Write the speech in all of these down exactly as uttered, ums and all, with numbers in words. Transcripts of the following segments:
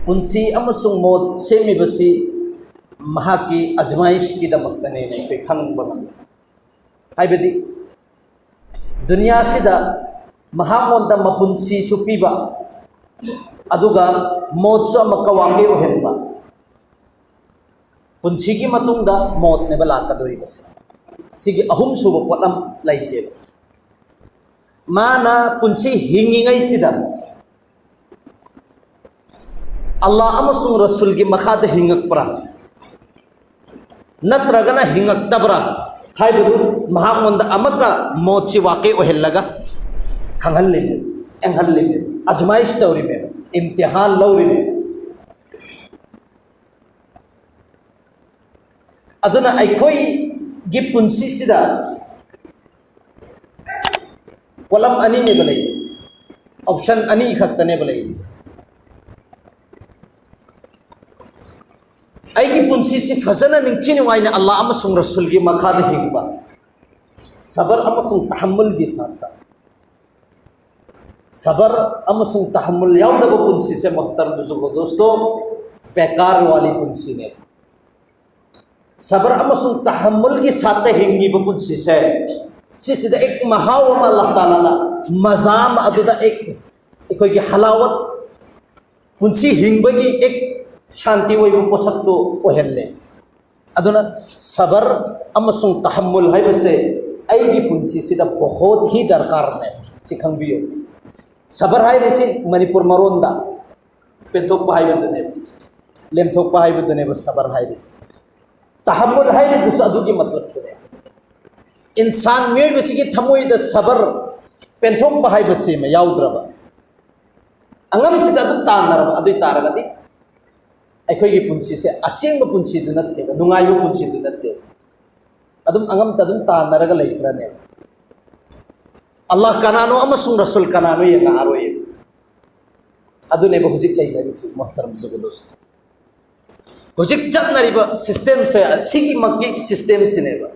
ꯄꯨꯟꯁꯤ ꯑꯃꯁꯨꯡ ꯃꯣꯠ ꯁꯦꯝꯃꯤꯕꯁꯤ ꯃꯍꯥꯛꯀꯤ ꯑꯖꯃꯥꯏꯁꯀꯤꯗꯃꯛꯇꯅꯦꯅ ꯑꯩꯈꯣꯏ ꯈꯪꯕ ꯉꯝꯃꯤ꯫ ꯍꯥꯏꯕꯗꯤ, ꯗꯨꯅꯤꯌꯥꯁꯤꯗ ꯃꯍꯥꯛꯉꯣꯟꯗ ꯃꯄꯨꯟꯁꯤꯁꯨ ꯄꯤꯕ, ꯑꯗꯨꯒ ꯃꯣꯠꯁꯨ ꯑꯃꯨꯛꯀ ꯋꯥꯀꯤ ꯑꯣꯏꯍꯟꯕ꯫ ꯄꯨꯟꯁꯤꯒꯤ ꯃꯇꯨꯡꯗ ꯃꯣꯠꯅꯦꯕ ꯂꯥꯛꯀꯗꯧꯔꯤꯕꯁꯦ꯫ ꯁꯤꯒꯤ ꯑꯍꯨꯝꯁꯨꯕ ꯄꯣꯠꯂꯝ ꯂꯩꯇꯦꯕ꯫ ꯃꯥꯅ ꯄꯨꯟꯁꯤ ꯍꯤꯡꯉꯤꯉꯩꯁꯤꯗ ꯑꯜꯂꯥꯍ ꯑꯃꯁꯨꯡ ꯔꯁꯨꯜꯒꯤ ꯃꯈꯥꯗ ꯍꯤꯡꯉꯛꯄ꯭ꯔꯥ, ꯅꯠꯇ꯭ꯔꯒꯅ ꯍꯤꯡꯉꯛꯇꯕ꯭ꯔꯥ ꯍꯥꯏꯕꯗꯨ ꯃꯍꯥꯛꯉꯣꯟꯗ ꯑꯃꯠꯇ ꯃꯣꯠꯁꯤ ꯋꯥꯀꯤ ꯑꯣꯏꯍꯜꯂꯒ ꯈꯪꯍꯜꯂꯤꯃꯦ, ꯌꯦꯡꯍꯜꯂꯤꯃꯦ, ꯑꯖꯃꯥꯏꯁ ꯇꯧꯔꯤꯃꯦ, ꯏꯝꯇꯤꯍꯥꯟ ꯂꯧꯔꯤꯃꯦ꯫ ꯑꯗꯨꯅ ꯑꯩꯈꯣꯏꯒꯤ ꯄꯨꯟꯁꯤꯁꯤꯗ ꯄꯣꯠꯂꯝ ꯑꯅꯤꯅꯦꯕ ꯂꯩꯔꯤꯁꯦ, ꯑꯣꯞꯁꯟ ꯑꯅꯤ ꯈꯛꯇꯅꯦꯕ ꯂꯩꯔꯤꯁꯦ꯫ ꯑꯩꯒꯤ ꯄꯨꯟꯁꯤꯁꯤ ꯐꯖꯅ ꯅꯤꯡꯊꯤ ꯅꯨꯡꯉꯥꯏꯅ ꯑꯜꯂꯥꯍ ꯑꯃꯁꯨꯡ ꯔꯁꯨꯜꯒꯤ ꯃꯈꯥꯗ ꯍꯤꯡꯕ, ꯁꯕꯔ ꯑꯃꯁꯨꯡ ꯇꯍꯝꯃꯨꯜꯒꯤ ꯁꯥꯠꯇ꯫ ꯁꯕꯔ ꯑꯃꯁꯨꯡ ꯇꯍꯝꯃꯨꯜ ꯌꯥꯎꯗꯕ ꯄꯨꯟꯁꯤꯁꯦ, ꯃꯣꯍꯇꯔꯝ ꯕꯨꯖꯨꯔꯒ ꯗꯣꯁꯇꯣ, ꯕꯦꯀꯥꯔ ꯋꯥꯂꯤ ꯄꯨꯟꯁꯤꯅꯦ꯫ ꯁꯕꯔ ꯑꯃꯁꯨꯡ ꯇꯍꯝꯃꯨꯜꯒꯤ ꯁꯥꯠꯇ ꯍꯤꯡꯉꯤꯕ ꯄꯨꯟꯁꯤꯁꯦ, ꯁꯤꯁꯤꯗ ꯑꯦꯛ ꯃꯍꯥꯎ ꯑꯃ ꯑꯜꯂꯥꯍ ꯇꯥꯂꯥꯅ, ꯃꯖꯥ ꯑꯃ, ꯑꯗꯨꯗ ꯑꯦꯛ ꯑꯩꯈꯣꯏꯒꯤ ꯍꯂꯥꯋꯠ, ꯄꯨꯟꯁꯤ ꯍꯤꯡꯕꯒꯤ ꯑꯦꯛ ꯁꯥꯟꯇꯤ ꯑꯣꯏꯕ ꯄꯣꯠꯁꯛꯇꯨ ꯑꯣꯏꯍꯜꯂꯦ꯫ ꯑꯗꯨꯅ ꯁꯕꯔ ꯑꯃꯁꯨꯡ ꯇꯍꯝꯃꯨꯜ ꯍꯥꯏꯕꯁꯦ ꯑꯩꯒꯤ ꯄꯨꯟꯁꯤꯁꯤꯗ ꯕꯍꯨꯠ ꯍꯤ ꯗꯔꯀꯥꯔꯅꯦ꯫ ꯁꯤ ꯈꯪꯕꯤꯌꯨ꯫ ꯁꯕꯔ ꯍꯥꯏꯔꯤꯁꯤ ꯃꯅꯤꯄꯨꯔ ꯃꯔꯣꯟꯗ ꯄꯦꯟꯊꯣꯛꯄ ꯍꯥꯏꯕꯗꯨꯅꯦꯕ, ꯂꯦꯝꯊꯣꯛꯄ ꯍꯥꯏꯕꯗꯨꯅꯦꯕ ꯁꯕꯔ ꯍꯥꯏꯔꯤꯁꯦ꯫ ꯇꯍꯝꯃꯨꯜ ꯍꯥꯏꯔꯤꯗꯨꯁꯨ ꯑꯗꯨꯒꯤ ꯃꯇꯂꯞꯇꯨꯅꯦ꯫ ꯏꯟꯁꯥꯟ ꯃꯤꯑꯣꯏꯕꯁꯤꯒꯤ ꯊꯃꯣꯏꯗ ꯁꯕꯔ, ꯄꯦꯟꯊꯣꯛꯄ ꯍꯥꯏꯕꯁꯤ ꯑꯃ ꯌꯥꯎꯗ꯭ꯔꯕ, ꯑꯉꯝꯁꯤꯗ ꯑꯗꯨꯝ ꯇꯥꯟꯅꯔꯕ, ꯑꯗꯨ ꯑꯣꯏ ꯇꯥꯔꯒꯗꯤ ꯑꯩꯈꯣꯏꯒꯤ ꯄꯨꯟꯁꯤꯁꯦ ꯑꯁꯦꯡꯕ ꯄꯨꯟꯁꯤꯗꯨ ꯅꯠꯇꯦꯕ, ꯅꯨꯡꯉꯥꯏꯕ ꯄꯨꯟꯁꯤꯗꯨ ꯅꯠꯇꯦꯕ꯫ ꯑꯗꯨꯝ ꯑꯉꯝꯇ ꯑꯗꯨꯝ ꯇꯥꯟꯅꯔꯒ ꯂꯩꯈ꯭ꯔꯅꯦꯕ꯫ ꯑꯜꯂꯥꯍ ꯀꯅꯥꯅꯣ ꯑꯃꯁꯨꯡ ꯔꯁꯨꯜ ꯀꯅꯥꯅꯣ ꯌꯦꯡꯉꯛꯑꯔꯣꯏꯌꯦꯕ꯫ ꯑꯗꯨꯅꯦꯕ ꯍꯧꯖꯤꯛ ꯂꯩꯅꯔꯤꯁꯤ, ꯃꯣꯍꯇꯔꯝ ꯕꯨꯖꯨꯔꯒ ꯗꯣꯁꯇꯣ꯫ ꯍꯧꯖꯤꯛ ꯆꯠꯅꯔꯤꯕ ꯁꯤꯁꯇꯦꯝꯁꯦ, ꯑꯁꯤꯒꯤꯃꯛꯀꯤ ꯁꯤꯁꯇꯦꯝꯁꯤꯅꯦꯕ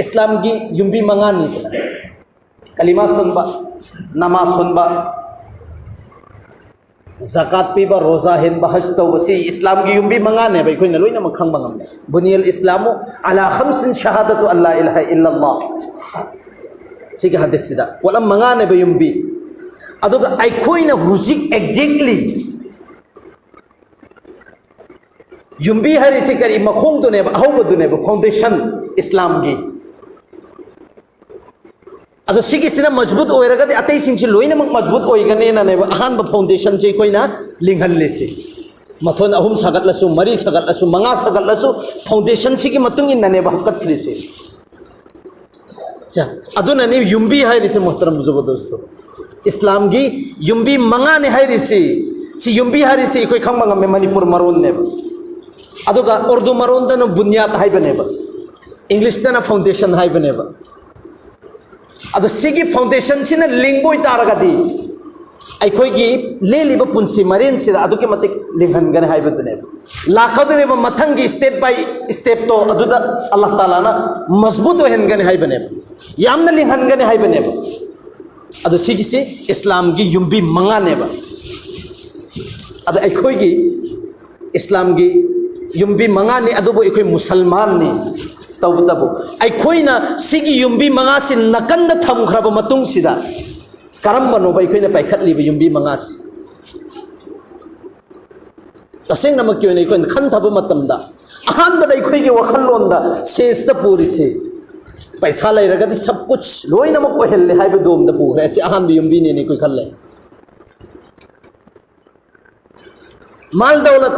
ꯏꯁꯂꯥꯝꯒꯤ ꯌꯨꯝꯕꯤ ꯃꯉꯥꯅꯤꯗꯅ: ꯀꯂꯤꯃꯥ ꯁꯣꯟꯕ, ꯅꯃꯥꯖ ꯁꯣꯟꯕ, ꯖꯀꯥꯠ ꯄꯤꯕ, ꯔꯣꯖꯥ ꯍꯦꯟꯕ, ꯍꯖ ꯇꯧꯕꯁꯤ ꯏꯁꯂꯥꯝꯒꯤ ꯌꯨꯝꯕꯤ ꯃꯉꯥꯅꯦꯕ, ꯑꯩꯈꯣꯏꯅ ꯂꯣꯏꯅꯃꯛ ꯈꯪꯕ ꯉꯝꯃꯦ꯫ ꯕꯨꯅꯤꯌꯜ ꯏꯁꯂꯥꯃꯨ ꯑꯂꯥ ꯈꯝꯁꯤꯟ ꯁꯍꯥꯗꯇꯨ ꯑꯜꯂꯥ ꯏꯂꯥꯍ ꯏꯜꯂꯜꯂꯥꯍ꯫ ꯁꯤꯒꯤ ꯍꯗꯤꯁꯁꯤꯗ ꯄꯣꯠꯂꯝ ꯃꯉꯥꯅꯦꯕ ꯌꯨꯝꯕꯤ꯫ ꯑꯗꯨꯒ ꯑꯩꯈꯣꯏꯅ ꯍꯧꯖꯤꯛ exactly ꯌꯨꯝꯕꯤ ꯍꯥꯏꯔꯤꯁꯤ ꯀꯔꯤ? ꯃꯈꯣꯡꯗꯨꯅꯦꯕ, ꯑꯍꯧꯕꯗꯨꯅꯦꯕ, foundation ꯏꯁꯂꯥꯝꯒꯤ꯫ ꯑꯗꯣ ꯁꯤꯒꯤꯁꯤꯅ ꯃꯖꯕꯨꯠ ꯑꯣꯏꯔꯒꯗꯤ ꯑꯇꯩꯁꯤꯡꯁꯤ ꯂꯣꯏꯅꯃꯛ ꯃꯖꯕꯨꯠ ꯑꯣꯏꯒꯅꯦꯅꯅꯦꯕ ꯑꯍꯥꯟꯕ foundationꯁꯦ ꯑꯩꯈꯣꯏꯅ ꯂꯤꯡꯍꯜꯂꯤꯁꯤ꯫ ꯃꯊꯣꯟ ꯑꯍꯨꯝ ꯁꯥꯒꯠꯂꯁꯨ, ꯃꯔꯤ ꯁꯥꯒꯠꯂꯁꯨ, ꯃꯉꯥ ꯁꯥꯒꯠꯂꯁꯨ, foundationꯁꯤꯒꯤ ꯃꯇꯨꯡ ꯏꯟꯅꯅꯦꯕ ꯍꯥꯞꯀꯠꯂꯤꯁꯤ꯫ ꯁꯦ, ꯑꯗꯨꯅꯅꯤ ꯌꯨꯝꯕꯤ ꯍꯥꯏꯔꯤꯁꯤ, ꯃꯨꯍꯇꯔꯝ ꯖꯨꯕꯗꯣꯁꯇꯣ꯫ ꯏꯁꯂꯥꯝꯒꯤ ꯌꯨꯝꯕꯤ ꯃꯉꯥꯅꯤ ꯍꯥꯏꯔꯤꯁꯤ꯫ ꯁꯤ ꯌꯨꯝꯕꯤ ꯍꯥꯏꯔꯤꯁꯤ ꯑꯩꯈꯣꯏ ꯈꯪꯕ ꯉꯝꯃꯦ, ꯃꯅꯤꯄꯨꯔ ꯃꯔꯣꯟꯅꯦꯕ꯫ ꯑꯗꯨꯒ ꯎꯔꯗꯨ ꯃꯔꯣꯟꯗꯅ ꯕꯨꯅꯤꯌꯥꯠ ꯍꯥꯏꯕꯅꯦꯕ, ꯏꯪꯂꯤꯁꯇꯅ foundation ꯍꯥꯏꯕꯅꯦꯕ꯫ ꯑꯗꯣ ꯁꯤꯒꯤ foundationꯁꯤꯅ ꯂꯤꯡꯕ ꯑꯣꯏꯇꯥꯔꯒꯗꯤ ꯑꯩꯈꯣꯏꯒꯤ ꯂꯦꯜꯂꯤꯕ ꯄꯨꯟꯁꯤ ꯃꯔꯦꯟꯁꯤꯗ ꯑꯗꯨꯛꯀꯤ ꯃꯇꯤꯛ ꯂꯤꯡꯍꯟꯒꯅꯤ ꯍꯥꯏꯕꯗꯨꯅꯦꯕ꯫ ꯂꯥꯛꯀꯗꯧꯔꯤꯕ ꯃꯊꯪꯒꯤ step by stepꯇꯣ ꯑꯗꯨꯗ ꯑꯜꯂꯥꯍ ꯇꯥꯂꯥꯅ ꯃꯖꯕꯨꯠ ꯑꯣꯏꯍꯟꯒꯅꯤ ꯍꯥꯏꯕꯅꯦꯕ, ꯌꯥꯝꯅ ꯂꯤꯡꯍꯟꯒꯅꯤ ꯍꯥꯏꯕꯅꯦꯕ꯫ ꯑꯗꯣ ꯁꯤꯒꯤꯁꯤ ꯏꯁꯂꯥꯝꯒꯤ ꯌꯨꯝꯕꯤ ꯃꯉꯥꯅꯦꯕ꯫ ꯑꯗ ꯑꯩꯈꯣꯏꯒꯤ ꯏꯁꯂꯥꯝꯒꯤ ꯌꯨꯝꯕꯤ ꯃꯉꯥꯅꯤ, ꯑꯗꯨꯕꯨ ꯑꯩꯈꯣꯏ ꯃꯨꯁꯜꯃꯥꯟꯅꯤ꯫ ꯇꯧꯕꯇꯕꯨ ꯑꯩꯈꯣꯏꯅ ꯁꯤꯒꯤ ꯌꯨꯝꯕꯤ ꯃꯉꯥꯁꯤ ꯅꯥꯀꯟꯗ ꯊꯝꯈ꯭ꯔꯕ ꯃꯇꯨꯡꯁꯤꯗ ꯀꯔꯝꯕꯅꯣꯕ ꯑꯩꯈꯣꯏꯅ ꯄꯥꯏꯈꯠꯂꯤꯕ ꯌꯨꯝꯕꯤ ꯃꯉꯥꯁꯤ? ꯇꯁꯦꯡꯅꯃꯛꯀꯤ ꯑꯣꯏꯅ ꯑꯩꯈꯣꯏꯅ ꯈꯟꯊꯕ ꯃꯇꯝꯗ ꯑꯍꯥꯟꯕꯗ ꯑꯩꯈꯣꯏꯒꯤ ꯋꯥꯈꯜꯂꯣꯟꯗ, ꯁꯦꯟꯁꯇ ꯄꯨꯔꯤꯁꯤ, ꯄꯩꯁꯥ ꯂꯩꯔꯒꯗꯤ ꯁꯕ ꯀꯨꯆ ꯂꯣꯏꯅꯃꯛ ꯑꯣꯏꯍꯜꯂꯦ ꯍꯥꯏꯕ ꯗꯣꯝꯗ ꯄꯨꯈ꯭ꯔꯦ꯫ ꯑꯁꯤ ꯑꯍꯥꯟꯕ ꯌꯨꯝꯕꯤꯅꯦꯅ ꯑꯩꯈꯣꯏ ꯈꯜꯂꯦ꯫ ꯃꯥꯜ ꯗꯧꯂꯠ,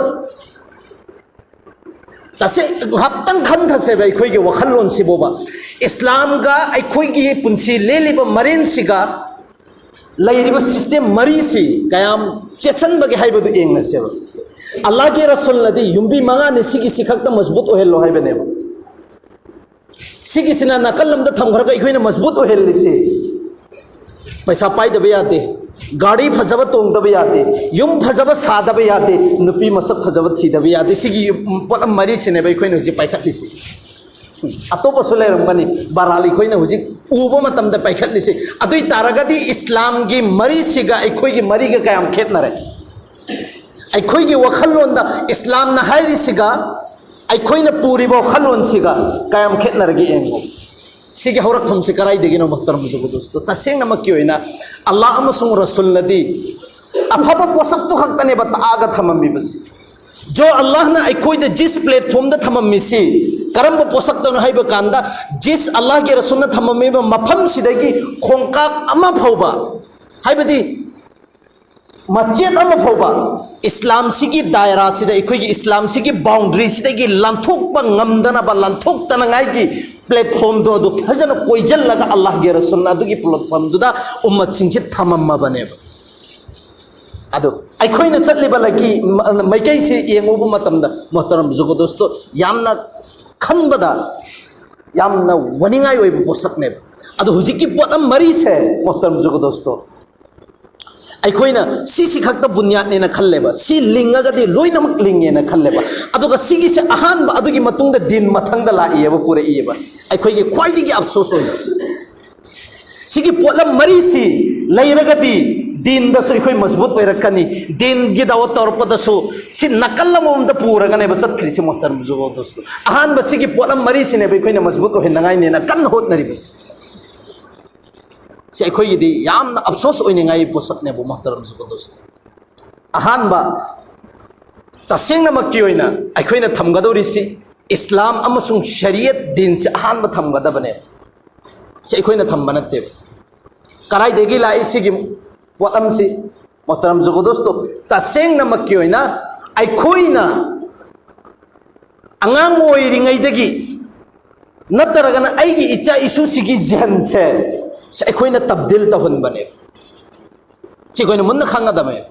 ꯇꯁꯦꯡ ꯉꯥꯏꯍꯥꯛꯇꯪ ꯈꯟꯊꯁꯦꯕ, ꯑꯩꯈꯣꯏꯒꯤ ꯋꯥꯈꯜꯂꯣꯟꯁꯤꯕꯣꯕ, ꯏꯁꯂꯥꯝꯒ ꯑꯩꯈꯣꯏꯒꯤ ꯄꯨꯟꯁꯤ ꯂꯦꯜꯂꯤꯕ ꯃꯔꯦꯟꯁꯤꯒ ꯂꯩꯔꯤꯕ system ꯃꯔꯤꯁꯤ ꯀꯌꯥꯝ ꯆꯦꯠꯁꯟꯕꯒꯦ ꯍꯥꯏꯕꯗꯨ ꯌꯦꯡꯅꯁꯦꯕ꯫ ꯑꯜꯂꯥꯍꯒꯤ ꯔꯁꯨꯜꯅꯗꯤ ꯌꯨꯝꯕꯤ ꯃꯉꯥꯅꯤ, ꯁꯤꯒꯤꯁꯤ ꯈꯛꯇ ꯃꯖꯕꯨꯠ ꯑꯣꯏꯍꯜꯂꯣ ꯍꯥꯏꯕꯅꯦꯕ꯫ ꯁꯤꯒꯤꯁꯤꯅ ꯅꯥꯀꯜ ꯑꯃꯗ ꯊꯝꯈ꯭ꯔꯒ ꯑꯩꯈꯣꯏꯅ ꯃꯖꯕꯨꯠ ꯑꯣꯏꯍꯜꯂꯤꯁꯤ꯫ ꯄꯩꯁꯥ ꯄꯥꯏꯗꯕ ꯌꯥꯗꯦ, ꯒꯥꯔꯤ ꯐꯖꯕ ꯇꯣꯡꯗꯕ ꯌꯥꯗꯦ, ꯌꯨꯝ ꯐꯖꯕ ꯁꯥꯗꯕ ꯌꯥꯗꯦ, ꯅꯨꯄꯤ ꯃꯁꯛ ꯐꯖꯕ ꯊꯤꯗꯕ ꯌꯥꯗꯦ꯫ ꯁꯤꯒꯤ ꯄꯣꯠꯂꯝ ꯃꯔꯤꯁꯤꯅꯦꯕ ꯑꯩꯈꯣꯏꯅ ꯍꯧꯖꯤꯛ ꯄꯥꯏꯈꯠꯂꯤꯁꯤ꯫ ꯑꯇꯣꯞꯄꯁꯨ ꯂꯩꯔꯝꯒꯅꯤ, ꯕꯍꯔꯍꯥꯜ ꯑꯩꯈꯣꯏꯅ ꯍꯧꯖꯤꯛ ꯎꯕ ꯃꯇꯝꯗ ꯄꯥꯏꯈꯠꯂꯤꯁꯤ꯫ ꯑꯗꯨ ꯑꯣꯏ ꯇꯥꯔꯒꯗꯤ ꯏꯁꯂꯥꯝꯒꯤ ꯃꯔꯤꯁꯤꯒ ꯑꯩꯈꯣꯏꯒꯤ ꯃꯔꯤꯒ ꯀꯌꯥꯝ ꯈꯦꯠꯅꯔꯦ? ꯑꯩꯈꯣꯏꯒꯤ ꯋꯥꯈꯜꯂꯣꯟꯗ ꯏꯁꯂꯥꯝꯅ ꯍꯥꯏꯔꯤꯁꯤꯒ ꯑꯩꯈꯣꯏꯅ ꯄꯨꯔꯤꯕ ꯋꯥꯈꯜꯂꯣꯟꯁꯤꯒ ꯀꯌꯥꯝ ꯈꯦꯠꯅꯔꯒꯦ ꯌꯦꯡꯉꯨ꯫ ꯁꯤꯒꯤ ꯍꯧꯔꯛꯐꯝꯁꯤ ꯀꯔꯥꯏꯗꯒꯤꯅꯣ, ꯃꯣꯍꯇꯔꯝ ꯖꯨꯒꯣꯗꯣꯁꯇꯣ? ꯇꯁꯦꯡꯅꯃꯛꯀꯤ ꯑꯣꯏꯅ ꯑꯜꯂꯥꯍ ꯑꯃꯁꯨꯡ ꯔꯁꯨꯜꯅꯗꯤ ꯑꯐꯕ ꯄꯣꯠꯁꯛꯇꯨ ꯈꯛꯇꯅꯦꯕ ꯇꯥꯛꯑꯒ ꯊꯝꯃꯝꯃꯤꯕꯁꯤ꯫ ꯖꯣ ꯑꯜꯂꯥꯍꯅ ꯑꯩꯈꯣꯏꯗ ꯖꯤꯁ ꯄ꯭ꯂꯦꯠꯐꯣꯝꯗ ꯊꯝꯃꯝꯃꯤꯁꯤ, ꯀꯔꯝꯕ ꯄꯣꯠꯁꯛꯇꯅꯣ ꯍꯥꯏꯕ ꯀꯥꯟꯗ, ꯖꯤꯁ ꯑꯜꯂꯥꯍꯒꯤ ꯔꯁꯨꯜꯅ ꯊꯝꯃꯝꯃꯤꯕ ꯃꯐꯝꯁꯤꯗꯒꯤ ꯈꯣꯡꯀꯥꯞ ꯑꯃ ꯐꯥꯎꯕ, ꯍꯥꯏꯕꯗꯤ ꯃꯆꯦꯠ ꯑꯃ ꯐꯥꯎꯕ ꯏꯁꯂꯥꯝꯁꯤꯒꯤ ꯗꯥꯏꯔꯥꯁꯤꯗ, ꯑꯩꯈꯣꯏꯒꯤ ꯏꯁꯂꯥꯝꯁꯤꯒꯤ ꯕꯥꯎꯟꯗꯔꯤꯁꯤꯗꯒꯤ ꯂꯥꯟꯊꯣꯛꯄ ꯉꯝꯗꯅꯕ, ꯂꯥꯟꯊꯣꯛꯇꯅꯉꯥꯏꯒꯤ ꯄ꯭ꯂꯦꯠꯐꯣꯝꯗꯣ ꯑꯗꯨ ꯐꯖꯅ ꯀꯣꯏꯁꯤꯜꯂꯒ ꯑꯜꯂꯥꯍꯒꯤ ꯔꯁꯨꯜꯅ ꯑꯗꯨꯒꯤ ꯄ꯭ꯂꯦꯠꯐꯣꯝꯗꯨꯗ ꯎꯝꯃꯠꯁꯤꯡꯁꯤ ꯊꯝꯃꯝꯃꯕꯅꯦꯕ꯫ ꯑꯗꯣ ꯑꯩꯈꯣꯏꯅ ꯆꯠꯂꯤꯕ ꯂꯩꯀꯤ ꯃ-, ꯃꯥꯏꯀꯩꯁꯤ ꯌꯦꯡꯉꯨꯕ ꯃꯇꯝꯗ, ꯃꯣꯍꯇꯔꯝ ꯖꯨꯒꯣꯗꯣꯁꯇꯣ, ꯌꯥꯝꯅ ꯈꯟꯕꯗ ꯌꯥꯝꯅ ꯋꯥꯅꯤꯡꯉꯥꯏ ꯑꯣꯏꯕ ꯄꯣꯠꯁꯛꯅꯦꯕ꯫ ꯑꯗꯣ ꯍꯧꯖꯤꯛꯀꯤ ꯄꯣꯠꯂꯝ ꯃꯔꯤꯁꯦ, ꯃꯣꯍꯇꯔꯝ ꯖꯨꯒꯣꯗꯣꯁꯇꯣ, ꯑꯩꯈꯣꯏꯅ ꯁꯤꯁꯤ ꯈꯛꯇ ꯕꯨꯅꯤꯌꯥꯠꯅꯦꯅ ꯈꯜꯂꯦꯕ, ꯁꯤ ꯂꯤꯡꯉꯒꯗꯤ ꯂꯣꯏꯅꯃꯛ ꯂꯤꯡꯉꯦꯅ ꯈꯜꯂꯦꯕ꯫ ꯑꯗꯨꯒ ꯁꯤꯒꯤꯁꯦ ꯑꯍꯥꯟꯕ, ꯑꯗꯨꯒꯤ ꯃꯇꯨꯡꯗ ꯗꯤꯟ ꯃꯊꯪꯗ ꯂꯥꯛꯏꯑꯕ, ꯄꯨꯔꯛꯏꯑꯕ꯫ ꯑꯩꯈꯣꯏꯒꯤ ꯈ꯭ꯋꯥꯏꯗꯒꯤ ꯑꯐꯁꯣꯁ ꯑꯣꯏꯕ, ꯁꯤꯒꯤ ꯄꯣꯠꯂꯝ ꯃꯔꯤꯁꯤ ꯂꯩꯔꯒꯗꯤ ꯗꯤꯟꯗꯁꯨ ꯑꯩꯈꯣꯏ ꯃꯖꯕꯨꯠ ꯑꯣꯏꯔꯛꯀꯅꯤ, ꯗꯤꯟꯒꯤ ꯗꯥꯋꯠ ꯇꯧꯔꯛꯄꯗꯁꯨ ꯁꯤ ꯅꯥꯀꯜ ꯑꯃꯃꯝꯗ ꯄꯨꯔꯒꯅꯦꯕ ꯆꯠꯈ꯭ꯔꯤꯁꯤ, ꯃꯣꯍꯇꯔꯝ ꯖꯨꯒꯣꯗꯣꯁꯇꯣ꯫ ꯑꯍꯥꯟꯕ ꯁꯤꯒꯤ ꯄꯣꯠꯂꯝ ꯃꯔꯤꯁꯤꯅꯦꯕ ꯑꯩꯈꯣꯏꯅ ꯃꯖꯕꯨꯠ ꯑꯣꯏꯍꯟꯅꯉꯥꯏꯅꯦꯅ ꯀꯟꯅ ꯍꯣꯠꯅꯔꯤꯕꯁꯤ꯫ ꯁꯤ ꯑꯩꯈꯣꯏꯒꯤꯗꯤ ꯌꯥꯝꯅ ꯑꯐꯁꯣꯁ ꯑꯣꯏꯅꯤꯡꯉꯥꯏ ꯄꯣꯠꯁꯛꯅꯦꯕ, ꯃꯣꯍꯇꯔꯝ ꯖꯨꯒꯣꯗꯣꯁꯇꯣ꯫ ꯑꯍꯥꯟꯕ, ꯇꯁꯦꯡꯅꯃꯛꯀꯤ ꯑꯣꯏꯅ ꯑꯩꯈꯣꯏꯅ ꯊꯝꯒꯗꯧꯔꯤꯁꯤ ꯏꯁꯂꯥꯝ ꯑꯃꯁꯨꯡ ꯁꯔꯤꯌꯠ ꯗꯤꯟꯁꯤ ꯑꯍꯥꯟꯕ ꯊꯝꯒꯗꯕꯅꯦ꯫ ꯁꯤ ꯑꯩꯈꯣꯏꯅ ꯊꯝꯕ ꯅꯠꯇꯦꯕ꯫ ꯀꯗꯥꯏꯗꯒꯤ ꯂꯥꯛꯏ ꯁꯤꯒꯤ ꯄꯣꯠꯂꯝꯁꯤ? ꯃꯣꯍꯇꯔꯝ ꯖꯨꯒꯣꯗꯣꯁꯇꯣ, ꯇꯁꯦꯡꯅꯃꯛꯀꯤ ꯑꯣꯏꯅ ꯑꯩꯈꯣꯏꯅ ꯑꯉꯥꯡ ꯑꯣꯏꯔꯤꯉꯩꯗꯒꯤ ꯅꯠꯇ꯭ꯔꯒꯅ ꯑꯩꯒꯤ ꯏꯆꯥ ꯏꯁꯨꯁꯤꯒꯤ ꯖꯍꯟꯁꯦ ꯁꯤ ꯑꯩꯈꯣꯏꯅ ꯇꯕꯗꯤꯜ ꯇꯧꯍꯟꯕꯅꯦꯕ꯫ ꯁꯤ ꯑꯩꯈꯣꯏꯅ ꯃꯨꯟꯅ ꯈꯪꯒꯗꯕꯅꯦ꯫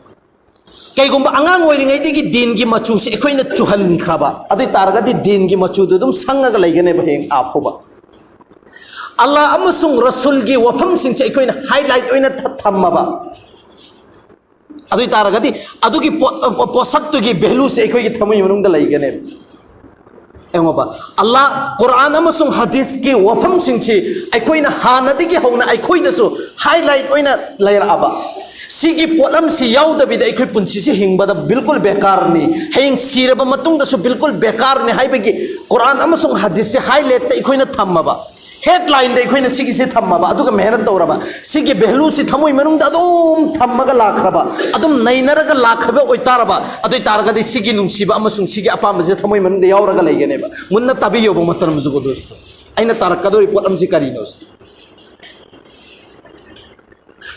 ꯀꯩꯒꯨꯝꯕ ꯑꯉꯥꯡ ꯑꯣꯏꯔꯤꯉꯩꯗꯒꯤ ꯗꯤꯟꯒꯤ ꯃꯆꯨꯁꯦ ꯑꯩꯈꯣꯏꯅ ꯆꯨꯍꯟꯈ꯭ꯔꯕ, ꯑꯗꯨ ꯑꯣꯏ ꯇꯥꯔꯒꯗꯤ ꯗꯤꯟꯒꯤ ꯃꯆꯨꯗꯨ ꯑꯗꯨꯝ ꯁꯪꯉꯒ ꯂꯩꯒꯅꯦꯕ ꯍꯌꯦꯡ ꯑꯥ ꯐꯥꯎꯕ꯫ ꯑꯜꯂꯥꯍ ꯑꯃꯁꯨꯡ ꯔꯁꯨꯜꯒꯤ ꯋꯥꯐꯝꯁꯤꯡꯁꯦ ꯑꯩꯈꯣꯏꯅ ꯍꯥꯏꯂꯥꯏꯠ ꯑꯣꯏꯅ ꯊ-, ꯊꯝꯃꯕ, ꯑꯗꯨ ꯑꯣꯏ ꯇꯥꯔꯒꯗꯤ ꯑꯗꯨꯒꯤ ꯄꯣꯠ-, ꯄꯣꯠꯁꯛꯇꯨꯒꯤ ꯚꯦꯂꯨꯁꯦ ꯑꯩꯈꯣꯏꯒꯤ ꯊꯃꯣꯏ ꯃꯅꯨꯡꯗ ꯂꯩꯒꯅꯦꯕ꯫ ꯌꯦꯡꯉꯣꯕ, ꯑꯜꯂꯥꯍ ꯀꯨꯔꯥꯟ ꯑꯃꯁꯨꯡ ꯍꯗꯤꯁꯀꯤ ꯋꯥꯐꯝꯁꯤꯡꯁꯤ ꯑꯩꯈꯣꯏꯅ ꯍꯥꯟꯅꯗꯒꯤ ꯍꯧꯅ ꯑꯩꯈꯣꯏꯗꯁꯨ ꯍꯥꯏꯂꯥꯏꯠ ꯑꯣꯏꯅ ꯂꯩꯔꯛꯑꯕ, ꯁꯤꯒꯤ ꯄꯣꯠꯂꯝꯁꯤ ꯌꯥꯎꯗꯕꯤꯗ ꯑꯩꯈꯣꯏ ꯄꯨꯟꯁꯤꯁꯤ ꯍꯤꯡꯕꯗ ꯕꯤꯜꯀꯨꯜ ꯕꯦꯀꯥꯔꯅꯤ, ꯍꯌꯦꯡ ꯁꯤꯔꯕ ꯃꯇꯨꯡꯗꯁꯨ ꯕꯤꯜꯀꯨꯜ ꯕꯦꯀꯥꯔꯅꯤ ꯍꯥꯏꯕꯒꯤ ꯀꯨꯔꯥꯟ ꯑꯃꯁꯨꯡ ꯍꯗꯤꯁꯁꯦ ꯍꯥꯏꯂꯥꯏꯠꯇ ꯑꯩꯈꯣꯏꯅ ꯊꯝꯃꯕ, ꯍꯦꯗꯂꯥꯏꯟꯗ ꯑꯩꯈꯣꯏꯅ ꯁꯤꯒꯤꯁꯦ ꯊꯝꯃꯕ, ꯑꯗꯨꯒ ꯃꯦꯍꯅꯠ ꯇꯧꯔꯕ, ꯁꯤꯒꯤ ꯚꯦꯂꯨꯁꯤ ꯊꯃꯣꯏ ꯃꯅꯨꯡꯗ ꯑꯗꯨꯝ ꯊꯝꯃꯒ ꯂꯥꯛꯈ꯭ꯔꯕ, ꯑꯗꯨꯝ ꯅꯩꯅꯔꯒ ꯂꯥꯛꯈ꯭ꯔꯕ ꯑꯣꯏꯇꯥꯔꯕ, ꯑꯗꯨ ꯑꯣꯏꯇꯥꯔꯒꯗꯤ ꯁꯤꯒꯤ ꯅꯨꯡꯁꯤꯕ ꯑꯃꯁꯨꯡ ꯁꯤꯒꯤ ꯑꯄꯥꯝꯕꯁꯦ ꯊꯃꯣꯏ ꯃꯅꯨꯡꯗ ꯌꯥꯎꯔꯒ ꯂꯩꯒꯅꯦꯕ꯫ ꯃꯨꯟꯅ ꯇꯥꯕꯤꯌꯣꯕ ꯃꯣꯍꯇꯔꯝ ꯖꯨꯒꯣ ꯗꯣꯁꯇꯣ, ꯑꯩꯅ ꯇꯥꯔꯛꯀꯗꯧꯔꯤ ꯄꯣꯠꯂꯝꯁꯤ ꯀꯔꯤꯅꯣ ꯁꯤ꯫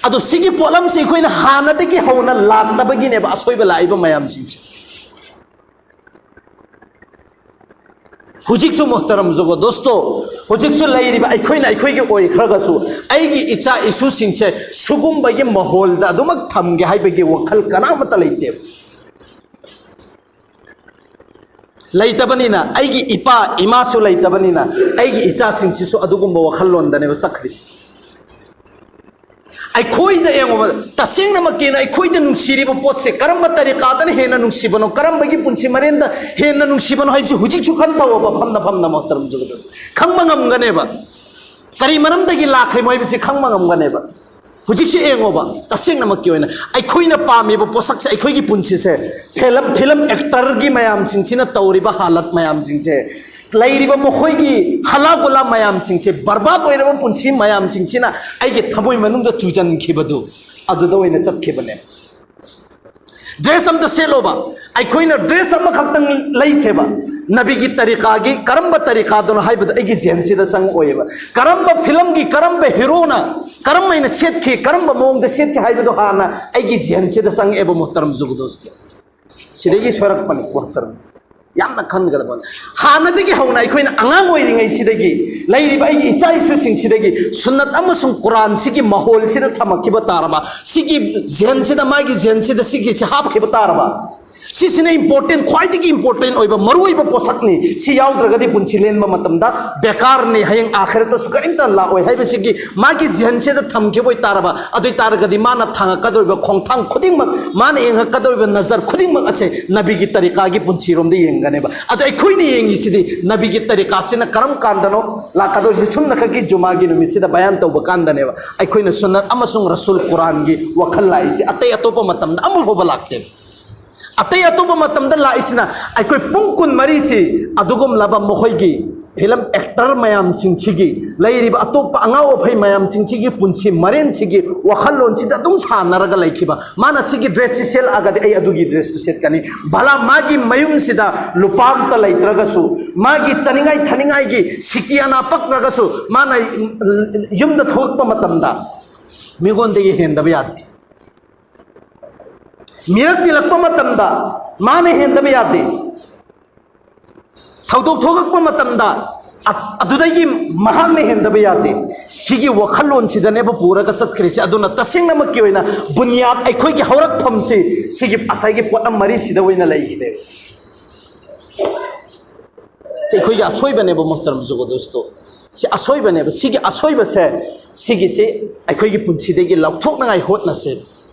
ꯑꯗꯣ ꯁꯤꯒꯤ ꯄꯣꯠꯂꯝꯁꯤ ꯑꯩꯈꯣꯏꯅ ꯍꯥꯟꯅꯗꯒꯤ ꯍꯧꯅ ꯂꯥꯛꯇꯕꯒꯤꯅꯦꯕ ꯑꯁꯣꯏꯕ ꯂꯥꯛꯏꯕ ꯃꯌꯥꯝꯁꯤꯡꯁꯦ꯫ ꯍꯧꯖꯤꯛꯁꯨ ꯃꯣꯍꯇꯔꯝ ꯖꯨꯒꯣ ꯗꯣꯁꯇꯣ, ꯍꯧꯖꯤꯛꯁꯨ ꯂꯩꯔꯤꯕ ꯑꯩꯈꯣꯏꯅ ꯑꯩꯈꯣꯏꯒꯤ ꯑꯣꯏꯈ꯭ꯔꯒꯁꯨ, ꯑꯩꯒꯤ ꯏꯆꯥ ꯏꯁꯨꯁꯤꯡꯁꯦ ꯁꯤꯒꯨꯝꯕꯒꯤ ꯃꯥꯍꯣꯜꯗ ꯑꯗꯨꯃꯛ ꯊꯝꯒꯦ ꯍꯥꯏꯕꯒꯤ ꯋꯥꯈꯜ ꯀꯅꯥꯃꯠꯇ ꯂꯩꯇꯦꯕ꯫ ꯂꯩꯇꯕꯅꯤꯅ, ꯑꯩꯒꯤ ꯏꯄꯥ ꯏꯃꯥꯁꯨ ꯂꯩꯇꯕꯅꯤꯅ, ꯑꯩꯒꯤ ꯏꯆꯥꯁꯤꯡꯁꯤꯁꯨ ꯑꯗꯨꯒꯨꯝꯕ ꯋꯥꯈꯜꯂꯣꯟꯗꯅꯦꯕ ꯆꯠꯈ꯭ꯔꯤꯁꯦ꯫ ꯑꯩꯈꯣꯏꯗ ꯌꯦꯡꯉꯨꯕ, ꯇꯁꯦꯡꯅꯃꯛꯀꯤꯅ ꯑꯩꯈꯣꯏꯗ ꯅꯨꯡꯁꯤꯔꯤꯕ ꯄꯣꯠꯁꯦ ꯀꯔꯝꯕ ꯇꯔꯤꯀꯥꯗꯅ ꯍꯦꯟꯅ ꯅꯨꯡꯁꯤꯕꯅꯣ, ꯀꯔꯝꯕꯒꯤ ꯄꯨꯟꯁꯤ ꯃꯔꯦꯟꯗ ꯍꯦꯟꯅ ꯅꯨꯡꯁꯤꯕꯅꯣ ꯍꯥꯏꯕꯁꯤ ꯍꯧꯖꯤꯛꯁꯨ ꯈꯟꯊꯧꯑꯕ, ꯐꯝꯅ ꯐꯝꯅ ꯃꯣꯍꯇꯔꯝ ꯖꯨꯒꯣ ꯗꯣꯁꯇꯣ, ꯈꯪꯕ ꯉꯝꯒꯅꯦꯕ꯫ ꯀꯔꯤ ꯃꯔꯝꯗꯒꯤ ꯂꯥꯛꯈ꯭ꯔꯤꯃꯣ ꯍꯥꯏꯕꯁꯤ ꯈꯪꯕ ꯉꯝꯒꯅꯦꯕ꯫ ꯍꯧꯖꯤꯛꯁꯤ ꯌꯦꯡꯉꯣꯕ, ꯇꯁꯦꯡꯅꯃꯛꯀꯤ ꯑꯣꯏꯅ ꯑꯩꯈꯣꯏꯅ ꯄꯥꯝꯃꯤꯕ ꯄꯣꯠꯁꯛꯁꯦ, ꯑꯩꯈꯣꯏꯒꯤ ꯄꯨꯟꯁꯤꯁꯦ ꯐꯤꯂꯝ, ꯐꯤꯂꯝ ꯑꯦꯛꯇꯔꯒꯤ ꯃꯌꯥꯝꯁꯤꯡꯁꯤꯅ ꯇꯧꯔꯤꯕ ꯍꯥꯂꯠ ꯃꯌꯥꯝꯁꯤꯡꯁꯦ, ꯂꯩꯔꯤꯕ ꯃꯈꯣꯏꯒꯤ ꯍꯂꯥ ꯒꯨꯂꯥ ꯃꯌꯥꯝꯁꯤꯡꯁꯦ, ꯕꯔꯕꯥꯗ ꯑꯣꯏꯔꯕ ꯄꯨꯟꯁꯤ ꯃꯌꯥꯝꯁꯤꯡꯁꯤꯅ ꯑꯩꯒꯤ ꯊꯃꯣꯏ ꯃꯅꯨꯡꯗ ꯆꯨꯖꯟꯈꯤꯕꯗꯨ, ꯑꯗꯨꯗ ꯑꯣꯏꯅ ꯆꯠꯈꯤꯕꯅꯦ꯫ ꯗ꯭ꯔꯦꯁ ꯑꯝꯇ ꯁꯦꯠꯂꯣꯕ, ꯑꯩꯈꯣꯏꯅ ꯗ꯭ꯔꯦꯁ ꯑꯃꯈꯛꯇꯪ ꯂꯩꯁꯦꯕ, ꯅꯕꯤꯒꯤ ꯇꯔꯤꯀꯥꯒꯤ ꯀꯔꯝꯕ ꯇꯔꯤꯀꯥꯗꯅꯣ ꯍꯥꯏꯕꯗꯣ ꯑꯩꯒꯤ ꯖꯦꯟꯁꯤꯗ ꯆꯪꯉꯛꯑꯣꯏꯕ꯫ ꯀꯔꯝꯕ ꯐꯤꯂꯝꯒꯤ ꯀꯔꯝꯕ ꯍꯤꯔꯣꯅ ꯀꯔꯝ ꯍꯥꯏꯅ ꯁꯦꯠꯈꯤ, ꯀꯔꯝꯕ ꯃꯑꯣꯡꯗ ꯁꯦꯠꯈꯤ ꯍꯥꯏꯕꯗꯣ ꯍꯥꯟꯅ ꯑꯩꯒꯤ ꯖꯦꯟꯁꯤꯗ ꯆꯪꯉꯛꯑꯦꯕ, ꯃꯣꯍꯇꯔꯝ ꯖꯨꯒꯣ ꯗꯣꯁꯇꯣ꯫ ꯁꯤꯗꯒꯤ ꯁꯣꯏꯔꯛꯄꯅꯤ, ꯃꯣꯍꯇꯔꯝ꯫ ꯌꯥꯝꯅ ꯈꯟꯒꯗꯕ꯫ ꯍꯥꯟꯅꯗꯒꯤ ꯍꯧꯅ ꯑꯩꯈꯣꯏꯅ ꯑꯉꯥꯡ ꯑꯣꯏꯔꯤꯉꯩꯁꯤꯗꯒꯤ, ꯂꯩꯔꯤꯕ ꯑꯩꯒꯤ ꯏꯆꯥ ꯏꯁꯨꯁꯤꯡꯁꯤꯗꯒꯤ ꯁꯨꯟꯅꯠ ꯑꯃꯁꯨꯡ ꯀꯨꯔꯥꯟꯁꯤꯒꯤ ꯃꯥꯍꯣꯜꯁꯤꯗ ꯊꯝꯃꯛꯈꯤꯕ ꯇꯥꯔꯕ, ꯁꯤꯒꯤ ꯖꯦꯟꯁꯤꯗ, ꯃꯥꯒꯤ ꯖꯦꯟꯁꯤꯗ ꯁꯤꯒꯤꯁꯤ ꯍꯥꯞꯈꯤꯕ ꯇꯥꯔꯕ, ꯁꯤꯁꯤꯅ ꯏꯝꯄꯣꯔꯇꯦꯟ, ꯈ꯭ꯋꯥꯏꯗꯒꯤ ꯏꯝꯄꯣꯔꯇꯦꯟ ꯑꯣꯏꯕ, ꯃꯔꯨꯑꯣꯏꯕ ꯄꯣꯠꯁꯛꯅꯤ꯫ ꯁꯤ ꯌꯥꯎꯗ꯭ꯔꯒꯗꯤ ꯄꯨꯟꯁꯤ ꯂꯦꯟꯕ ꯃꯇꯝꯗ ꯕꯦꯀꯥꯔꯅꯤ, ꯍꯌꯦꯡ ꯑꯥꯈꯤꯔꯠꯇꯁꯨ ꯀꯔꯤꯝꯇ ꯂꯥꯛꯑꯣꯏ ꯍꯥꯏꯕꯁꯤꯒꯤ ꯃꯥꯒꯤ ꯖꯤꯍꯟꯁꯤꯗ ꯊꯝꯈꯤꯕ ꯑꯣꯏꯇꯥꯔꯕ, ꯑꯗꯨ ꯑꯣꯏꯇꯥꯔꯒꯗꯤ ꯃꯥꯅ ꯊꯥꯡꯉꯛꯀꯗꯧꯔꯤꯕ ꯈꯣꯡꯊꯥꯡ ꯈꯨꯗꯤꯡꯃꯛ, ꯃꯥꯅ ꯌꯦꯡꯉꯛꯀꯗꯧꯔꯤꯕ ꯅꯖꯔ ꯈꯨꯗꯤꯡꯃꯛ ꯑꯁꯦ ꯅꯕꯤꯒꯤ ꯇꯔꯤꯀꯥꯒꯤ ꯄꯨꯟꯁꯤꯔꯣꯝꯗ ꯌꯦꯡꯒꯅꯦꯕ꯫ ꯑꯗꯣ ꯑꯩꯈꯣꯏꯅ ꯌꯦꯡꯉꯤꯁꯤꯗꯤ ꯅꯕꯤꯒꯤ ꯇꯔꯤꯀꯥꯁꯤꯅ ꯀꯔꯝ ꯀꯥꯟꯗꯅꯣ ꯂꯥꯛꯀꯗꯧꯔꯤꯁꯤ? ꯁꯨꯝꯅꯈꯛꯀꯤ ꯖꯨꯃꯥꯒꯤ ꯅꯨꯃꯤꯠꯁꯤꯗ ꯕꯌꯥꯟ ꯇꯧꯕ ꯀꯥꯟꯗꯅꯦꯕ ꯑꯩꯈꯣꯏꯅ ꯁꯨꯟꯅꯠ ꯑꯃꯁꯨꯡ ꯔꯁꯨꯜ ꯀꯨꯔꯥꯟꯒꯤ ꯋꯥꯈꯜ ꯂꯥꯛꯏꯁꯤ꯫ ꯑꯇꯩ ꯑꯇꯣꯞꯄ ꯃꯇꯝꯗ ꯑꯃ ꯐꯥꯎꯕ ꯂꯥꯛꯇꯦꯕ꯫ ꯑꯇꯩ ꯑꯇꯣꯞꯄ ꯃꯇꯝꯗ ꯂꯥꯛꯏꯁꯤꯅ ꯑꯩꯈꯣꯏ ꯄꯨꯡ ꯀꯨꯟꯃꯔꯤꯁꯤ ꯑꯗꯨꯒꯨꯝꯂꯕ ꯃꯈꯣꯏꯒꯤ ꯐꯤꯂꯝ ꯑꯦꯛꯇꯔ ꯃꯌꯥꯝꯁꯤꯡꯁꯤꯒꯤ, ꯂꯩꯔꯤꯕ ꯑꯇꯣꯞꯄ ꯑꯉꯥꯎ ꯑꯐꯩ ꯃꯌꯥꯝꯁꯤꯡꯁꯤꯒꯤ ꯄꯨꯟꯁꯤ ꯃꯔꯦꯟꯁꯤꯒꯤ ꯋꯥꯈꯜꯂꯣꯟꯁꯤꯗ ꯑꯗꯨꯝ ꯁꯥꯟꯅꯔꯒ ꯂꯩꯈꯤꯕ꯫ ꯃꯥꯅ ꯁꯤꯒꯤ ꯗ꯭ꯔꯦꯁꯁꯤ ꯁꯦꯠꯂꯛꯑꯒꯗꯤ ꯑꯩ ꯑꯗꯨꯒꯤ ꯗ꯭ꯔꯦꯁꯇꯨ ꯁꯦꯠꯀꯅꯤ꯫ ꯚꯂꯥ ꯃꯥꯒꯤ ꯃꯌꯨꯝꯁꯤꯗ ꯂꯨꯄꯥ ꯑꯝꯇ ꯂꯩꯇ꯭ꯔꯒꯁꯨ, ꯃꯥꯒꯤ ꯆꯥꯅꯤꯡꯉꯥꯏ ꯊꯛꯅꯤꯡꯉꯥꯏꯒꯤ ꯁꯤꯀꯤ ꯑꯅꯥ ꯄꯛꯇ꯭ꯔꯒꯁꯨ, ꯃꯥꯅ ꯌꯨꯝꯗ ꯊꯣꯛꯂꯛꯄ ꯃꯇꯝꯗ ꯃꯤꯉꯣꯟꯗꯒꯤ ꯍꯦꯟꯗꯕ ꯌꯥꯗꯦ꯫ ꯃꯤꯔꯛ ꯇꯤꯜꯂꯛꯄ ꯃꯇꯝꯗ ꯃꯥꯅ ꯍꯦꯟꯗꯕ ꯌꯥꯗꯦ꯫ ꯊꯧꯗꯣꯛ ꯊꯣꯛꯂꯛꯄ ꯃꯇꯝꯗ ꯑ-, ꯑꯗꯨꯗꯒꯤ ꯃꯍꯥꯛꯅ ꯍꯦꯟꯗꯕ ꯌꯥꯗꯦ꯫ ꯁꯤꯒꯤ ꯋꯥꯈꯜꯂꯣꯟꯁꯤꯗꯅꯦꯕ ꯄꯨꯔꯒ ꯆꯠꯈ꯭ꯔꯤꯁꯦ꯫ ꯑꯗꯨꯅ ꯇꯁꯦꯡꯅꯃꯛꯀꯤ ꯑꯣꯏꯅ ꯕꯨꯅꯤꯌꯥꯗ, ꯑꯩꯈꯣꯏꯒꯤ ꯍꯧꯔꯛꯐꯝꯁꯤ ꯁꯤꯒꯤ ꯉꯁꯥꯏꯒꯤ ꯄꯣꯠꯂꯝ ꯃꯔꯤꯁꯤꯗ ꯑꯣꯏꯅ ꯂꯩꯈꯤꯗꯦ꯫ ꯁꯤ ꯑꯩꯈꯣꯏꯒꯤ ꯑꯁꯣꯏꯕꯅꯦꯕ, ꯃꯨꯍꯇꯔꯝ ꯖꯨꯒꯣꯗꯣꯁꯇꯣ꯫ ꯁꯤ ꯑꯁꯣꯏꯕꯅꯦꯕ꯫ ꯁꯤꯒꯤ ꯑꯁꯣꯏꯕꯁꯦ, ꯁꯤꯒꯤꯁꯦ ꯑꯩꯈꯣꯏꯒꯤ ꯄꯨꯟꯁꯤꯗꯒꯤ ꯂꯧꯊꯣꯛꯅꯉꯥꯏ ꯍꯣꯠꯅꯁꯦ꯫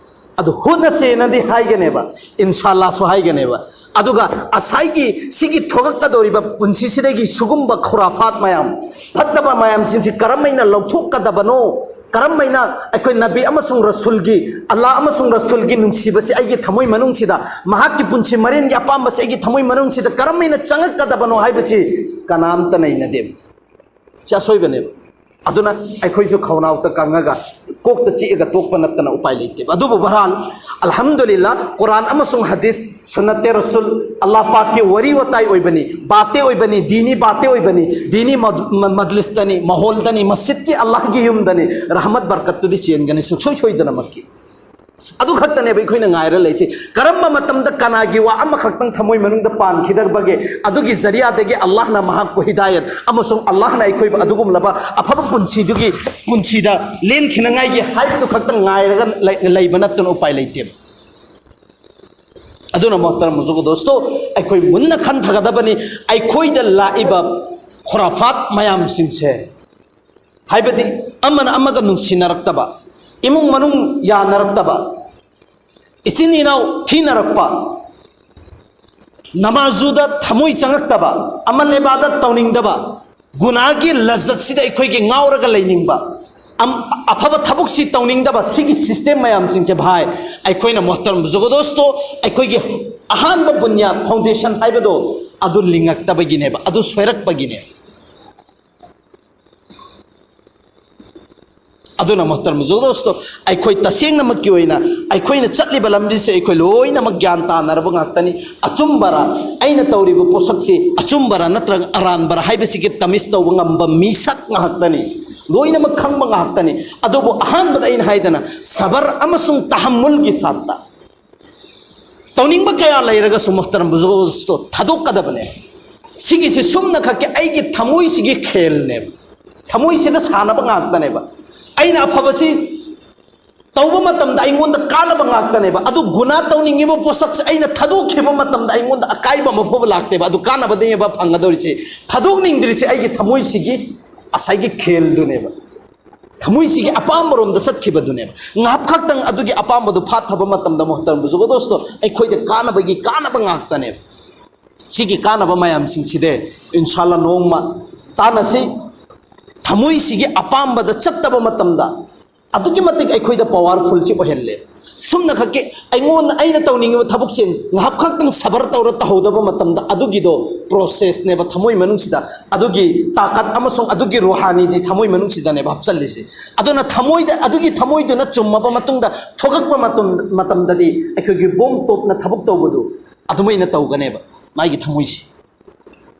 ꯑꯗꯨ ꯍꯣꯠꯅꯁꯦꯅꯗꯤ ꯍꯥꯏꯒꯅꯦꯕ, ꯏꯟꯁꯥꯜꯂꯥꯁꯨ ꯍꯥꯏꯒꯅꯦꯕ꯫ ꯑꯗꯨꯒ ꯉꯁꯥꯏꯒꯤ ꯁꯤꯒꯤ ꯊꯣꯛꯂꯛꯀꯗꯧꯔꯤꯕ ꯄꯨꯟꯁꯤꯁꯤꯗꯒꯤ ꯁꯤꯒꯨꯝꯕ ꯈꯨꯔꯥꯐꯥꯠ ꯃꯌꯥꯝ, ꯐꯠꯇꯕ ꯃꯌꯥꯝꯁꯤꯡꯁꯤ ꯀꯔꯝ ꯍꯥꯏꯅ ꯂꯧꯊꯣꯛꯀꯗꯕꯅꯣ, ꯀꯔꯝ ꯍꯥꯏꯅ ꯑꯩꯈꯣꯏ ꯅꯕꯤ ꯑꯃꯁꯨꯡ ꯔꯁꯨꯜꯒꯤ, ꯑꯜꯂꯥ ꯑꯃꯁꯨꯡ ꯔꯁꯨꯜꯒꯤ ꯅꯨꯡꯁꯤꯕꯁꯤ ꯑꯩꯒꯤ ꯊꯃꯣꯏ ꯃꯅꯨꯡꯁꯤꯗ, ꯃꯍꯥꯛꯀꯤ ꯄꯨꯟꯁꯤ ꯃꯔꯦꯟꯒꯤ ꯑꯄꯥꯝꯕꯁꯤ ꯑꯩꯒꯤ ꯊꯃꯣꯏ ꯃꯅꯨꯡꯁꯤꯗ ꯀꯔꯝ ꯍꯥꯏꯅ ꯆꯪꯉꯛꯀꯗꯕꯅꯣ ꯍꯥꯏꯕꯁꯤ ꯀꯅꯥꯝꯇ ꯅꯩꯅꯗꯦ꯫ ꯁꯤ ꯑꯁꯣꯏꯕꯅꯦꯕ꯫ ꯑꯗꯨꯅ ꯑꯩꯈꯣꯏꯁꯨ ꯈꯧꯅꯥꯎꯇ ꯀꯪꯉꯒ ꯀꯣꯛꯇ ꯆꯤꯛꯑꯒ ꯇꯣꯛꯄ ꯅꯠꯇꯅ ꯎꯄꯥꯏ ꯂꯩꯇꯦꯕ꯫ ꯑꯗꯨꯕꯨ ꯕꯍꯔꯍꯥꯜ, ꯑꯜꯍꯝꯗꯨꯂꯤꯜꯂꯥ, ꯀꯨꯔꯥꯟ ꯑꯃꯁꯨꯡ ꯍꯗꯤꯁ, ꯁꯨꯟꯅꯠꯇꯦ ꯔꯁꯨꯜ, ꯑꯜꯂꯥ ꯄꯥꯛꯀꯤ ꯋꯥꯔꯤ ꯋꯥꯇꯥꯏ ꯑꯣꯏꯕꯅꯤ, ꯕꯥꯇꯦ ꯑꯣꯏꯕꯅꯤ, ꯗꯤꯅꯤ ꯕꯥꯇꯦ ꯑꯣꯏꯕꯅꯤ, ꯗꯤꯅꯤ ꯃꯗ-, ꯃ-, ꯃꯖꯂꯤꯁꯇꯅꯤ, ꯃꯍꯣꯜꯗꯅꯤ, ꯃꯁꯖꯤꯗꯀꯤ ꯑꯜꯂꯥꯍꯒꯤ ꯌꯨꯝꯗꯅꯤ, ꯔꯍꯃꯠ ꯕꯔꯀꯠꯇꯨꯗꯤ ꯆꯦꯟꯒꯅꯤ ꯁꯨꯡꯁꯣꯏ ꯁꯣꯏꯗꯅꯃꯛꯀꯤ꯫ ꯑꯗꯨ ꯈꯛꯇꯅꯦꯕ ꯑꯩꯈꯣꯏꯅ ꯉꯥꯏꯔ ꯂꯩꯁꯤ꯫ ꯀꯔꯝꯕ ꯃꯇꯝꯗ ꯀꯅꯥꯒꯤ ꯋꯥ ꯑꯃꯈꯛꯇꯪ ꯊꯃꯣꯏ ꯃꯅꯨꯡꯗ ꯄꯥꯟꯈꯤꯗꯕꯒꯦ, ꯑꯗꯨꯒꯤ ꯖꯔꯤꯌꯥꯗꯒꯤ ꯑꯜꯂꯥꯍꯅ ꯃꯍꯥꯛꯄꯨ ꯍꯤꯗꯥꯌꯠ ꯑꯃꯁꯨꯡ ꯑꯜꯂꯥꯍꯅ ꯑꯩꯈꯣꯏꯕꯨ ꯑꯗꯨꯒꯨꯝꯂꯕ ꯑꯐꯕ ꯄꯨꯟꯁꯤꯗꯨꯒꯤ ꯄꯨꯟꯁꯤꯗ ꯂꯦꯟꯈꯤꯅꯉꯥꯏꯒꯤ ꯍꯥꯏꯕꯗꯨ ꯈꯛꯇꯪ ꯉꯥꯏꯔꯒ ꯂꯩ-, ꯂꯩꯕ ꯅꯠꯇꯅ ꯎꯄꯥꯏ ꯂꯩꯇꯦꯕ꯫ ꯑꯗꯨꯅ ꯃꯣꯍꯇꯔꯝ ꯕꯨꯖꯨꯔꯒ ꯗꯣꯁꯇꯣ, ꯑꯩꯈꯣꯏ ꯃꯨꯟꯅ ꯈꯟꯊꯒꯗꯕꯅꯤ꯫ ꯑꯩꯈꯣꯏꯗ ꯂꯥꯛꯏꯕ ꯈꯨꯔꯥꯐꯥꯠ ꯃꯌꯥꯝꯁꯤꯡꯁꯦ, ꯍꯥꯏꯕꯗꯤ ꯑꯃꯅ ꯑꯃꯒ ꯅꯨꯡꯁꯤꯅꯔꯛꯇꯕ, ꯏꯃꯨꯡ ꯃꯅꯨꯡ ꯌꯥꯅꯔꯛꯇꯕ, ꯏꯆꯤꯟ ꯏꯅꯥꯎ ꯊꯤꯅꯔꯛꯄ, ꯅꯃꯥꯖꯨꯗ ꯊꯃꯣꯏ ꯆꯪꯉꯛꯇꯕ, ꯑꯃꯜ ꯏꯕꯥꯗꯠ ꯇꯧꯅꯤꯡꯗꯕ, ꯒꯨꯅꯥꯒꯤ ꯂꯖꯠꯁꯤꯗ ꯑꯩꯈꯣꯏꯒꯤ ꯉꯥꯎꯔꯒ ꯂꯩꯅꯤꯡꯕ, ꯑꯝ-, ꯑꯐꯕ ꯊꯕꯛꯁꯤ ꯇꯧꯅꯤꯡꯗꯕ, ꯁꯤꯒꯤ ꯁꯤꯁꯇꯦꯝ ꯃꯌꯥꯝꯁꯤꯡꯁꯦ ꯚꯥꯏ, ꯑꯩꯈꯣꯏꯅ ꯃꯣꯍꯇꯔꯝ ꯕꯨꯖꯨꯔꯒ ꯗꯣꯁꯇꯣ, ꯑꯩꯈꯣꯏꯒꯤ ꯑꯍꯥꯟꯕ ꯕꯨꯅꯤꯌꯥꯗ, ꯐꯥꯎꯟꯗꯦꯁꯟ ꯍꯥꯏꯕꯗꯣ, ꯑꯗꯨ ꯂꯤꯡꯉꯛꯇꯕꯒꯤꯅꯦꯕ, ꯑꯗꯨ ꯁꯣꯏꯔꯛꯄꯒꯤꯅꯦ꯫ ꯑꯗꯨꯅ ꯃꯣꯍꯇꯔꯝ ꯕꯨꯖꯨꯔꯒ ꯗꯣꯁꯇꯣ, ꯑꯩꯈꯣꯏ ꯇꯁꯦꯡꯅꯃꯛꯀꯤ ꯑꯣꯏꯅ ꯑꯩꯈꯣꯏꯅ ꯆꯠꯂꯤꯕ ꯂꯝꯕꯤꯁꯦ ꯑꯩꯈꯣꯏ ꯂꯣꯏꯅꯃꯛ ꯒ꯭ꯌꯥꯟ ꯇꯥꯅꯔꯕ ꯉꯥꯛꯇꯅꯤ꯫ ꯑꯆꯨꯝꯕꯔꯥ, ꯑꯩꯅ ꯇꯧꯔꯤꯕ ꯄꯣꯠꯁꯛꯁꯤ ꯑꯆꯨꯝꯕꯔꯥ ꯅꯠꯇ꯭ꯔꯒ ꯑꯔꯥꯟꯕꯔꯥ ꯍꯥꯏꯕꯁꯤꯒꯤ ꯇꯃꯤꯁ ꯇꯧꯕ ꯉꯝꯕ ꯃꯤꯁꯛ ꯉꯥꯛꯇꯅꯤ, ꯂꯣꯏꯅꯃꯛ ꯈꯪꯕ ꯉꯥꯛꯇꯅꯤ꯫ ꯑꯗꯨꯕꯨ ꯑꯍꯥꯟꯕꯗ ꯑꯩꯅ ꯍꯥꯏꯗꯅ ꯁꯕꯔ ꯑꯃꯁꯨꯡ ꯇꯍꯝꯃꯨꯜꯒꯤ ꯁꯥꯠꯇ ꯇꯧꯅꯤꯡꯕ ꯀꯌꯥ ꯂꯩꯔꯒꯁꯨ ꯃꯣꯍꯇꯔꯝ ꯕꯨꯖꯨꯔꯒ ꯗꯣꯁꯇꯣ ꯊꯥꯗꯣꯛꯀꯗꯕꯅꯦ꯫ ꯁꯤꯒꯤꯁꯤ ꯁꯨꯝꯅ ꯈꯛꯀꯤ ꯑꯩꯒꯤ ꯊꯃꯣꯏꯁꯤꯒꯤ ꯈꯦꯜꯅꯦꯕ, ꯊꯃꯣꯏꯁꯤꯗ ꯁꯥꯟꯅꯕ ꯉꯥꯛꯇꯅꯦꯕ꯫ ꯑꯩꯅ ꯑꯐꯕꯁꯤ ꯇꯧꯕ ꯃꯇꯝꯗ ꯑꯩꯉꯣꯟꯗ ꯀꯥꯟꯅꯕ ꯉꯥꯛꯇꯅꯦꯕ꯫ ꯑꯗꯨ ꯒꯨꯅꯥ ꯇꯧꯅꯤꯡꯉꯤꯕ ꯄꯣꯠꯁꯛꯁꯦ ꯑꯩꯅ ꯊꯥꯗꯣꯛꯈꯤꯕ ꯃꯇꯝꯗ ꯑꯩꯉꯣꯟꯗ ꯑꯀꯥꯏꯕ ꯑꯃ ꯐꯥꯎꯕ ꯂꯥꯛꯇꯦꯕ꯫ ꯑꯗꯨ ꯀꯥꯟꯅꯕꯗꯩꯅꯦꯕ ꯐꯪꯒꯗꯧꯔꯤꯁꯦ꯫ ꯊꯥꯗꯣꯛꯅꯤꯡꯗ꯭ꯔꯤꯁꯦ ꯑꯩꯒꯤ ꯊꯃꯣꯏꯁꯤꯒꯤ ꯉꯁꯥꯏꯒꯤ ꯈꯦꯜꯗꯨꯅꯦꯕ, ꯊꯃꯣꯏꯁꯤꯒꯤ ꯑꯄꯥꯝꯕꯔꯣꯝꯗ ꯆꯠꯈꯤꯕꯗꯨꯅꯦꯕ꯫ ꯉꯥꯏꯍꯥꯛ ꯈꯛꯇꯪ ꯑꯗꯨꯒꯤ ꯑꯄꯥꯝꯕꯗꯨ ꯐꯥꯊꯕ ꯃꯇꯝꯗ ꯃꯣꯍꯇꯔꯝ ꯕꯨꯖꯨꯔꯒ ꯗꯣꯁꯇꯣ, ꯑꯩꯈꯣꯏꯗ ꯀꯥꯟꯅꯕꯒꯤ ꯀꯥꯟꯅꯕ ꯉꯥꯛꯇꯅꯦꯕ꯫ ꯁꯤꯒꯤ ꯀꯥꯟꯅꯕ ꯃꯌꯥꯝꯁꯤꯡꯁꯤꯗꯤ ꯏꯟꯁꯥꯜꯂꯥ ꯅꯣꯡꯃ ꯇꯥꯟꯅꯁꯤ꯫ ꯊꯃꯣꯏꯁꯤꯒꯤ ꯑꯄꯥꯝꯕꯗ ꯆꯠꯇꯕ ꯃꯇꯝꯗ ꯑꯗꯨꯛꯀꯤ ꯃꯇꯤꯛ ꯑꯩꯈꯣꯏꯗ ꯄꯋꯥꯔꯐꯨꯜꯁꯤ ꯑꯣꯏꯍꯜꯂꯦ꯫ ꯁꯨꯝꯅ ꯈꯛꯀꯤ ꯑꯩꯉꯣꯟꯗ, ꯑꯩꯅ ꯇꯧꯅꯤꯡꯉꯤꯕ ꯊꯕꯛꯁꯦ ꯉꯥꯏꯍꯥꯛ ꯈꯛꯇꯪ ꯁꯕꯔ ꯇꯧꯔ ꯇꯧꯍꯧꯗꯕ ꯃꯇꯝꯗ ꯑꯗꯨꯒꯤꯗꯣ ꯄ꯭ꯔꯣꯁꯦꯁꯅꯦꯕ, ꯊꯃꯣꯏ ꯃꯅꯨꯡꯁꯤꯗ ꯑꯗꯨꯒꯤ ꯇꯥꯀꯠ ꯑꯃꯁꯨꯡ ꯑꯗꯨꯒꯤ ꯔꯨꯍꯥꯅꯤꯗꯤ ꯊꯃꯣꯏ ꯃꯅꯨꯡꯁꯤꯗꯅꯦꯕ ꯍꯥꯞꯆꯜꯂꯤꯁꯦ꯫ ꯑꯗꯨꯅ ꯊꯃꯣꯏꯗ, ꯑꯗꯨꯒꯤ ꯊꯃꯣꯏꯗꯨꯅ ꯆꯨꯝꯃꯕ ꯃꯇꯨꯡꯗ ꯊꯣꯛꯂꯛꯄ ꯃꯇꯝ, ꯃꯇꯝꯗꯗꯤ ꯑꯩꯈꯣꯏꯒꯤ ꯕꯣꯝ ꯇꯣꯞꯅ ꯊꯕꯛ ꯇꯧꯕꯗꯨ ꯑꯗꯨꯃꯥꯏꯅ ꯇꯧꯒꯅꯦꯕ ꯃꯥꯒꯤ ꯊꯃꯣꯏꯁꯤ꯫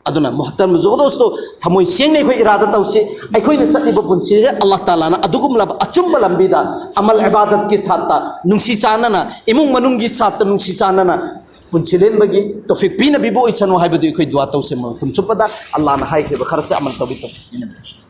ꯑꯗꯨꯅ ꯃꯣꯍꯇꯔꯝ ꯕꯨꯖꯨꯔꯒ ꯗꯣꯁꯇꯣ, ꯊꯃꯣꯏ ꯁꯦꯡꯅ ꯑꯩꯈꯣꯏ ꯏꯔꯥꯗꯥ ꯇꯧꯁꯤ꯫ ꯑꯩꯈꯣꯏꯅ ꯆꯠꯂꯤꯕ ꯄꯨꯟꯁꯤꯁꯦ ꯑꯜꯂꯥꯍ ꯇꯥꯂꯥꯅ ꯑꯗꯨꯒꯨꯝꯂꯕ ꯑꯆꯨꯝꯕ ꯂꯝꯕꯤꯗ ꯑꯃꯜ ꯏꯕꯥꯗꯠꯀꯤ ꯁꯥꯠꯇ ꯅꯨꯡꯁꯤ ꯆꯥꯟꯅꯅ, ꯏꯃꯨꯡ ꯃꯅꯨꯡꯒꯤ ꯁꯥꯠꯇ ꯅꯨꯡꯁꯤ ꯆꯥꯟꯅꯅ ꯄꯨꯟꯁꯤ ꯂꯦꯟꯕꯒꯤ ꯇꯧꯐꯤꯛ ꯄꯤꯅꯕꯤꯕ ꯑꯣꯏꯁꯅꯨ ꯍꯥꯏꯕꯗꯨ ꯑꯩꯈꯣꯏ ꯗꯨꯋꯥ ꯇꯧꯁꯦ꯫ ꯃꯇꯝ ꯆꯨꯞꯄꯗ ꯑꯜꯂꯥꯍꯅ ꯍꯥꯏꯈꯤꯕ ꯈꯔꯁꯦ ꯑꯃꯜ ꯇꯧꯕꯤ ꯇꯧꯐꯤꯛ ꯄꯤꯅꯕꯤꯌꯨ꯫